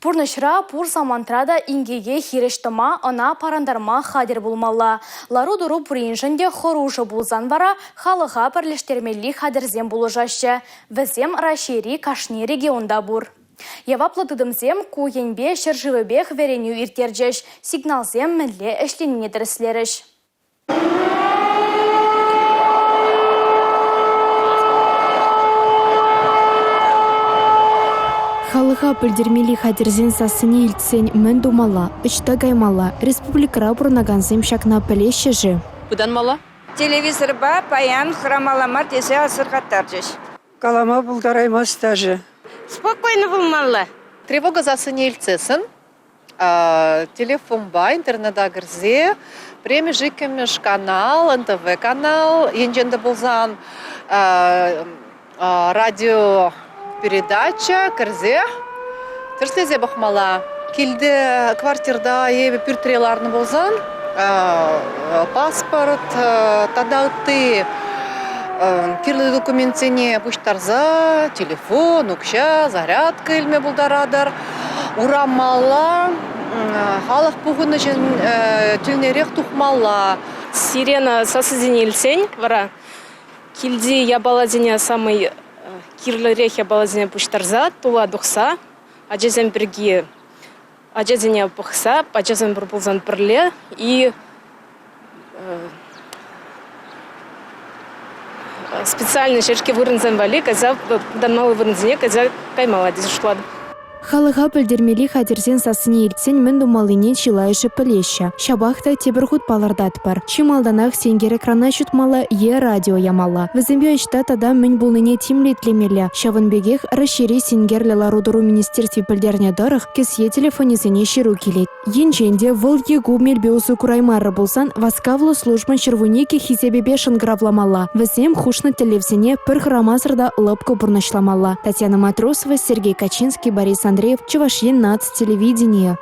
Пурнӑҫра пур самантра та инкеке хирӗҫ тӑма, ӑна парӑнтарма хатӗр пулмалла. Лару-тӑру пуриншӗн те хӑрушӑ пулсан вара халӑха пӗрлештермелли хатӗрсем пулӑшаҫҫӗ. Вӗсем Раҫҫейри кашни регионта пур. Яваплӑ тытӑмсем ку енпе ҫӗршывӗпех вӗренӳ ирттерчӗҫ, сигналсем мӗнле ӗҫленине тӗрӗслерӗҫ. Халӑха пӗлтермелли хатӗрсен сассине илтсен мӗн тумалла, ӑҫта каймалла? Республикӑра пурӑнакансем ҫакна пӗлеҫҫӗ-ши? Пытанмалла. Телевизорпа паян хӑрамалла мар тесе асӑрхаттарчӗҫ. Калама пултараймасть даже. Спокойно пулмалла. Тревога сассине илтсессӗн телефонпа интернета кӗрсе пӗрремӗш, иккӗмӗш канал, НТВ канал енчен те пулсан радио передача кӗрсе тӗрӗслесе пӑхмалла. Килте квартирта е пӳртре ларнӑ пулсан паспорт тата ытти кирлӗ документсене пуҫтарса телефон, укҫа, зарядка илме пултаратӑр. Урамалла халӑх пухӑннӑ ҫын тӗлнерех тухмалла. Сирена сасӑсене илсен вара килти япаласене самый кирлӗрех япаласене пуҫтарса тула тухса ачасем пирки ачасене пӑхса, ачасем пур пулсан пӗрле и специально ҫеҫке вырӑнсем валли кайса пытанмалли вырӑнсене кайса каймалла тесе шутлатӑп. Халӑха пӗлтермелли хатӗрсен сассине илтсен мӗн тумаллине чылайӑшӗ пӗлеҫҫӗ. Ҫапах та тепӗр хут палӑртатпӑр. Чи малтанах сенкер экрана ҫутмалла е радио ямалла. Вӗсемпе ӑҫта тата мӗн пулнине тимлӗ итлемелле. Ҫавӑн пекех Раҫҫейри синкерлӗ лару-тӑру министерстви пӗлтернӗ тӑрӑх, кӗсье телефонӗсене ҫыру килет. Енчен те вӑл е ку мелпе усӑ кураймарӗ пулсан васкавлӑ службӑн ҫӗрвуникӗ хисепӗпе шӑнкӑравламалла. Вӗсем хушнӑ тӗллевсене пӗр хӑрамасӑр та лӑпкӑ пурнӑҫламалла. Татьяна Матросова, Сергей Качинский, Борис Андреев, Чӑваш Ен наци телевиденийӗ.